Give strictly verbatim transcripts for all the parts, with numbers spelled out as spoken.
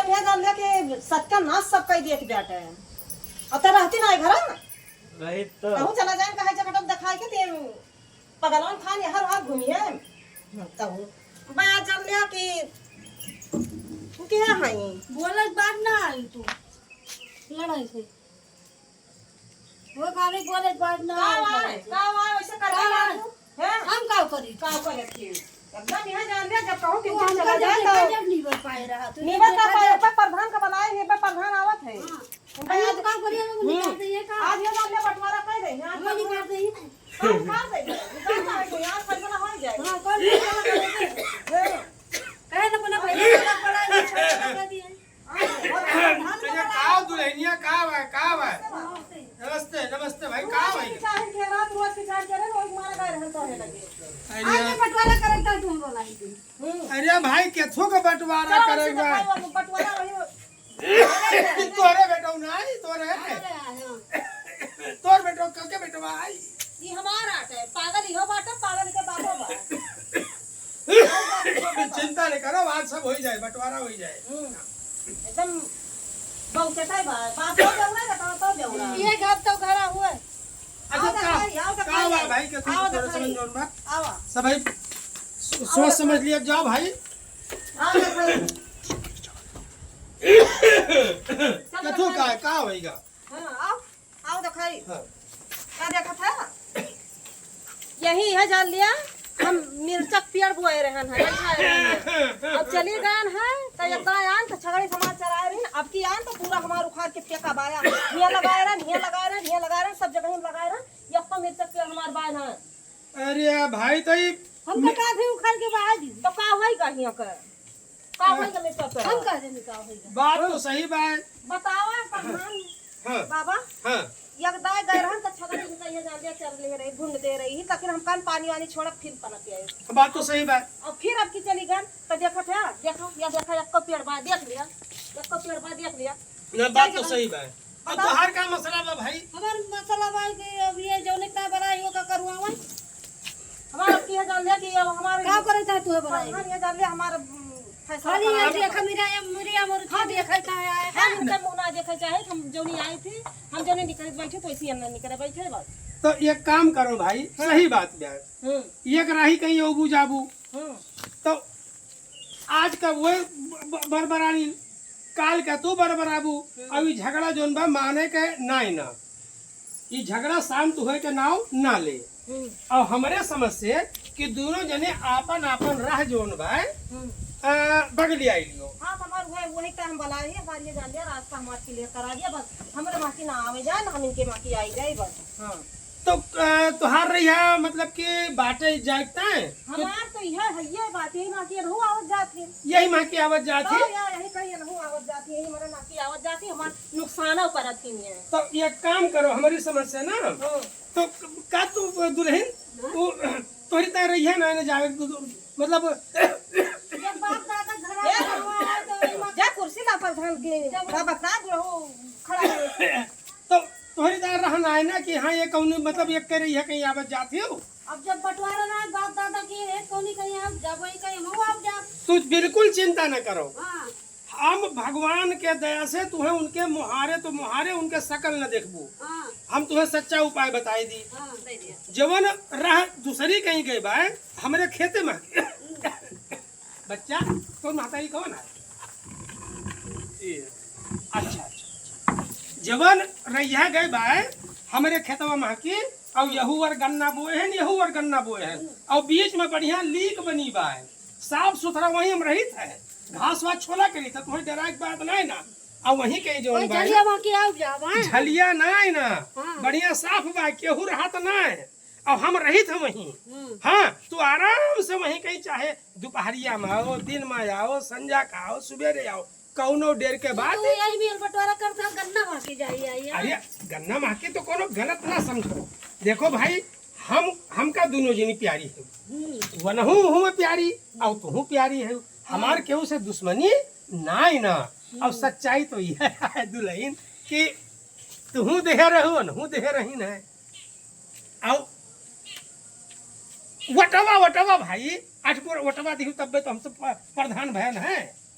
ये जान ले कि सत्यानाश सब कई देख बेटे। अब तो रहती ना है घर में। रही तो। कहूँ चला जाए, कहे जगह देखाए के ते पगलवन खान यहाँ वहाँ घूमी है। तब बा जान ले कि तू क्या है? बोले बात ना आई तू। लड़ाई से। वो खाली बोले बात ना का आई। आए? का आए? वैसे कर का रहा आए? तू? हैं? हम का करी? का करे थी? एकदम यहाँ जान ले, जब कहूँ कि तू तू हमका चला जब जाए देखा तो जब नहीं बन पाए रहा, तू निबल जब का देखा पाए, जब ओकर प्रधान का बनाए हैं, ओकर प्रधान आवत है। हाँ। भाई, अरे, आज हम का करी, हम हम्म। निकाल दे, ये का? आज ये जान ले, बंटवारा कर दे, यहाँ हम पर निकाल दे, ये का? काम कर दे, निकाल दे, यहाँ फैसला हो जाए। हाँ, कौन फैसला करेगा? हाँ। कहे ना, अपना भैया का बड़ा है, छोटा कर दिया। अच्छा, का दुल्हनिया, का बा, का बा? नमस्ते, नमस्ते भाई, का भाई? चाहे के रात रोज के चाहे के रे, रोज मारा गए रहन तो है लगे। अरे आज ये बंटवारा करब त तू बोला ही। हम्म। अरे भाई, केथो का बंटवारा चलो, करे उनसे बा? दिखाओ, अब बंटवारा वही हो। तोरे बेटो नहीं, तोरे। अरे, हाँ। तोर बेटो, के बेटवा आई? ई हमार आट है, पागल इहो बाटे, पागल के बापो बा। चिंता नहीं करो, बात सब हो ही जाए, बंटवारा हो ही जाए। हम्म, एकदम बहुते सही बा, बाप तो बेवड़ा, बेटा तो बेवड़ा। ये घर तो घरा हुआ है। अच्छा, आओ का, देखाई, आओ का देखाई। हुआ भाई के तू आओ तोरे देखाई। समझ में बा? आवा। सब भाई सो-, सोच समझ लिया, जाओ भाई। आओ देखाई। कथू का, का होइगा? हाँ, आओ। आओ देखाई। हाँ। का देखत है? यही है, जान लिया, हम मिर्चा के पेड़ बोए रहन है, बैठाए रहन है। अब चली गयन है, तो एक दाएं आन, तो छगड़ी समाज चलाए रही, अब की आन, तो पूरा हमार उखाड़ के फेंका बाया। हियाँ लगाए रहन, हियाँ लगाए रहन, हियाँ लगाए रहन, सब जगह हम लगाए रहन, यक्को मिर्चा के पेड़ हमार बाय ना। अरे भाई, तो ई हम कटा भी उखाड़ के बाय दी। तो का होई का हियाँ का? का होई का मिर्चा के पेड़? हम कह देनी का होई का? बात तो सही बा। बतावा प्रधान हाँ। बाबा, हाँ। एक दाएं गए रहन त छगड़ी इनका ये जान लिया चर ले रही, भून दे रही, लेकिन हम कान पानी वानी छोड़ब फिर पनप आए। बात तो सही बा। और फिर अब की चली गन त देखत है, देखो, या देखा, एक को पेड़ बा, देख लिया, एक को पेड़ बा, देख लिया। ना, बात तो सही बा। अब बताओ। तोहार का मसला बा भाई? हमार मसला बा कि अब ये जौने का बड़ा है, वो का करुआ हुआ? हमार अब की है जान लिया कि अब हमार का करे चाहे तू है बड़ा है? हम ये जान लिया, हमार, उम, फैसला खाली करा ये दे। देखा, मेरा ये, मेरी ये मुर्गी हम देखा का है? हम उनका मुंह ना देखे चाहे, हम जौनी आई थी, हम जौनी निकल बैठे, तो इसी अंदर निकल बैठे बस। तो एक काम करो भाई, हाँ। सही बात बा। हम्म। एक राही कहीं ओबू जाबू। हम्म। तो आज का वो ब-, ब-, बरबरानी, काल का तू बरबराबू। हम्म। अब ई झगड़ा जौन बा माने के नाई ना, ई झगड़ा शांत होए के नाव ना ले। हम्म। और हमरे समझ से कि दोनों जने आपन आपन राह जौन बा, हम्म। आ, बगलिया लियो। हाँ, तो हमार वही, वही तो हम बलाए हैं, हमार ये जान लिया, रास्ता हमार clear करा दिया, बस हमरे माँ की ना आवे जाए, ना हम इनके माँ की आई जाए, बस। हाँ। तो, अ, तोहार रहिया मतलब कि बाटे जाए के ताए? हमार तो यह है, ये बात, यही माँ की रहू आवत जात है। यही माँ की आवत जात है? तो या, यही कहीं रहू आवत जात है, यही हमारे माँ की आवत जात है, हमार नुकसाना करत ही नहीं है। तो एक काम करो, हमारी समझ से ना, हाँ। तो का तू दुल्हन, हाँ? वो तोहरी तरह रहिया ना, ना जावे, तू, तू, मतलब जब बाप दादा घर ए, आवा है, तो वही माँ जा कुर्सी ला पर धन के, जब बाबा ना रहू खड़ा है। तो तोहरी दार रहन आए ना कि हाँ, ये कौन, मतलब, ये करे, ये कहीं आवत जात हो? अब जब बंटवारा ना है, बाप दादा की है, कौनी कहीं आप जब वही कहीं हम आप जाब। तू बिल्कुल चिंता न करो। हाँ। हम भगवान के दया से तुहे उनके मुहारे तो मुहारे उनके शकल न देखबू। हाँ। हम तुहे सच्चा उपाय बताई दी। हाँ। जवन राह दूसरी कहीं गए बा, हमरे खेते में। हम्म। बच्चा, तोर महतारी कौन है? ये। अच्छा, अच्छा, अच्छा। जवन रहिया गए बाय, हमरे खेतवा महकी, और यहू और गन्ना बोए हैं, यहू और गन्ना बोए हैं, और बीच में बढ़िया लीक बनी बाय, साफ सुथरा वहीं हम रहित है, घास वास छोला करी, तो तुम्हें डराए के बात ना है ना। और वहीं कहीं जौन ओए, बाय झलिया ना, वहाँ की आओ जाओ, हाँ। झलिया ना है ना, हाँ। बढ़िया साफ बा, केहू रहा तो ना है। अब हम रहित हैं वहीं। हम्म। हाँ, तू आराम से वहीं कहीं, चाहे दोपहरिया में आओ, दिन में आओ, संझा का आओ, सुबेरे आओ, कौनो डेर के बात। तू यही मेल बंटवारा करत हो, गन्ना महकी जाई, आई, आई। अरे, गन्ना महकी तो कोनो गलत ना समझो। देखो भाई, हम, हमका दोनों जनी प्यारी है। हम्म। वनहू हूँ प्यारी, और तुहू प्यारी है। हमार हम्म। केहू से दुश्मनी नाई ना। हम्म। अब सच्चाई तो यह है दुल्हन कि तुहू देहे रहू, अनहू देहे रहीन है। आओ, वटवा, वटवा भाई, आठ गो वटवा दिहू, तब्बे तो हमसे प-, प्रधान भयन है।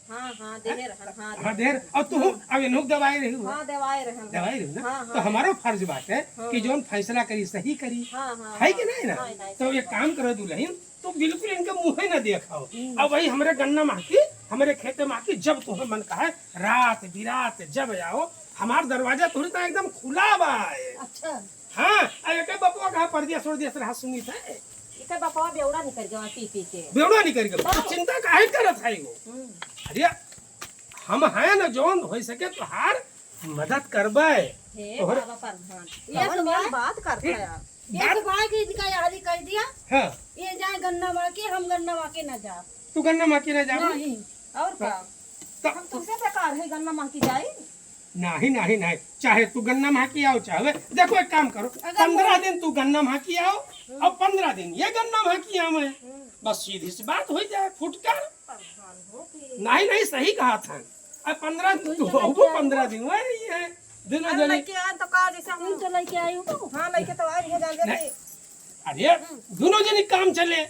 हाँ, हाँ, देहे रहन, हाँ, हाँ, देहे रहन। और तू, हाँ। अब इन्हों दवाई रही हुआ। हाँ, दवाई रहन। दवाई रही ना? हाँ, तो हाँ। हमारो फर्ज बात है हाँ। कि जौन फैसला करी, सही करी। हाँ, हाँ, है कि हाँ। नहीं ना? हाँ, नहीं, तो सही एक बात। काम करो दुल्हन, तू बिल्कुल इनके मुँहे न देखाओ। हम्म। अब भाई हमरे गन्ना माँ की, हमरे खेते माँ की, जब तुम्हें मन कहे, रात बिरात जब आओ, हमार दरवाजा तोहरे ता एकदम खुला बा है। अच्छा। हाँ, आ एके बपवा कहाँ परदेस उरदेस रहा सुनी था। एके बपवा बेवड़ा निकल गवा पी पी के। बेवड़ा निकल गवा। हाँ। तो चिंता काहे करत है वो? हम्म। अरे, हम हैं न जौन होइ सके तोहार मदद करबे। हे तोहरे बाबा प्रधान। ये कौन तो बात बात करता है? ये बात तो भाई के इनका यारी कह दिया। हाँ। ये जाए गन्ना माँ के, हम गन्ना माँ के ना जा। तू गन्ना माँ के ना जा? नहीं। और का? तो हम तुमसे बेकार है गन्ना माँ की जाए? नहीं, नहीं, नहीं। चाहे तू गन्ना माँ की आओ, चाहे, देखो एक काम करो, अगर पंद्रह दिन तू गन्ना माँ की आओ हम्म। और पंद्रह दिन ये गन्ना माँ की आओ। हम्म। बस सीधी सी बात हो जाए, फुटकर। प्रधान हो कि नहीं, नहीं, सही कहा था। अब पंद्रह दिन तू तू तो बहू लेके आई पंद्रह हो। दिन वही है। दोनों अरे जने लेके आए तो का जैसे हम तू तो लेके आई हो। हाँ, लेके तो आई है, जान नहीं। जाते। अरे, हम्म। दोनों जने काम चले।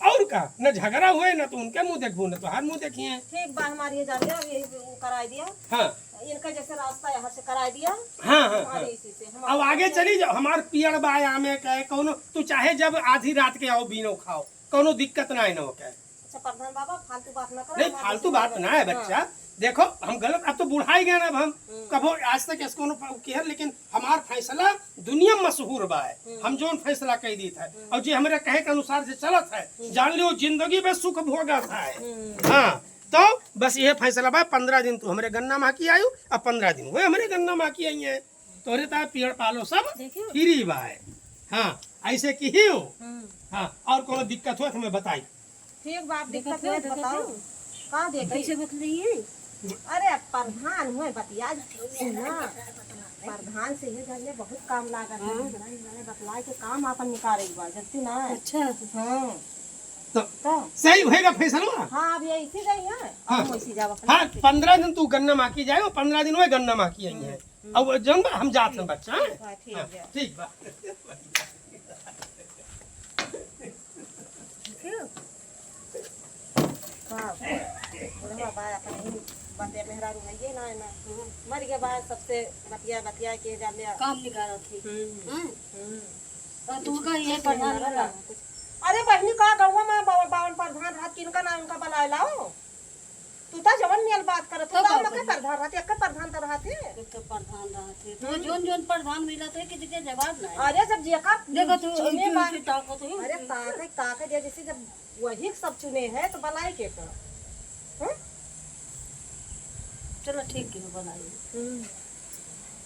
और का? न झगड़ा हुए, न तो उनके मुँह देखबू, न तोहार मुँह देखिए। ठीक बा, हमारी ये जान गया, अब यही वो कराई दिया। हाँ। इनका जैसे रास्ता यहाँ से कराई दिया। हाँ, हाँ, हमारे हाँ। इसी से, हम अब आगे चली जाओ, हमार पियड़ बा आमे के, कौनो, तू चाहे जब आधी रात के आओ, बीनो खाओ, कौनो दिक्कत ना है ना होके। अच्छा प्रधान बाबा, फालतू बात ना करो, नहीं, हमारे फालतू जैसे बात ना है हाँ। बच्चा। देखो, हम गलत, अब तो बुढ़ाई गए ना, अब हम हम्म। कबो आज तक इसको न किहन, लेकिन हमार फैसला दुनिया में मशहूर बा है। हम्म। हम जौन फैसला कह दी था, हम्म। और जे हमरे कहे के अनुसार से चलत है, हम्म। जान लियो, जिंदगी में सुख भोगत है। हम्म। हाँ, तो बस ये फैसला बा, पंद्रह दिन तू हमरे गन्ना माँ की आयु, अब पंद्रह दिन हुए हमरे गन्ना माँ की आई है। तोहरे ता पियड़ पालो सब देखियो। फ्री बा है। हाँ, ऐसे की ही हो। हम्म। हाँ, और कोनो दिक्कत हो तो हमें बताई। ठीक बा, आप देखत दिक्कत हो, हो तो देखत बताओ। हो। का देखी? कैसे बतलाई है? अरे, प्रधान हुए बतिया, सुना। प्रधान से ये घर में बहुत काम लागत है। हाँ। इतना इन्होंने बतलाए के काम आपन निकाले एक बार, जानती ना? अच्छा। हाँ। तो तो? सही होएगा फैसला? हाँ, अब ये इसी गई है। हाँ। हम वैसी जाओ अपने हाँ, से। पंद्रह दिन तू गन्ना माँ की जाए, वो पंद्रह दिन हुए गन्ना माँ की आई है। हम्म। अब जौन बा, हम जात हैं बच्चा, हैं? ठीक बा, ठीक हाँ, बा। ठीक बा। देखियो। हाँ, बुढ़वा बा, अपन ही बतिया मेहरारू है, ये ना, ना। मर गया बा, सबसे बतिया, बतिया के जान लिया। काम निकालत है। हम्म। हाँ? हम्म। और तू का ये प्रधान बना। अरे बहिनी, का गौवा में बावन, बावन प्रधान रहत, किनका ना उनका बलाए लाओ। तू तो जवन मियल बात करत, तू तो तो का मके करी? प्रधान रहत, एक प्रधान तो रहत है। एक तो प्रधान रहत है। तो हम्म। जोन, जोन प्रधान मिला तो एक के जवाब ना है। अरे जब जेका देखो तू, चुने तू, बा-, तू ताकत है। अरे ताकत, ताकत ये जैसे जब वही सब चुने हैं तो बलाई के कर। हम्म? चलो ठीक है, बनाई। हम्म।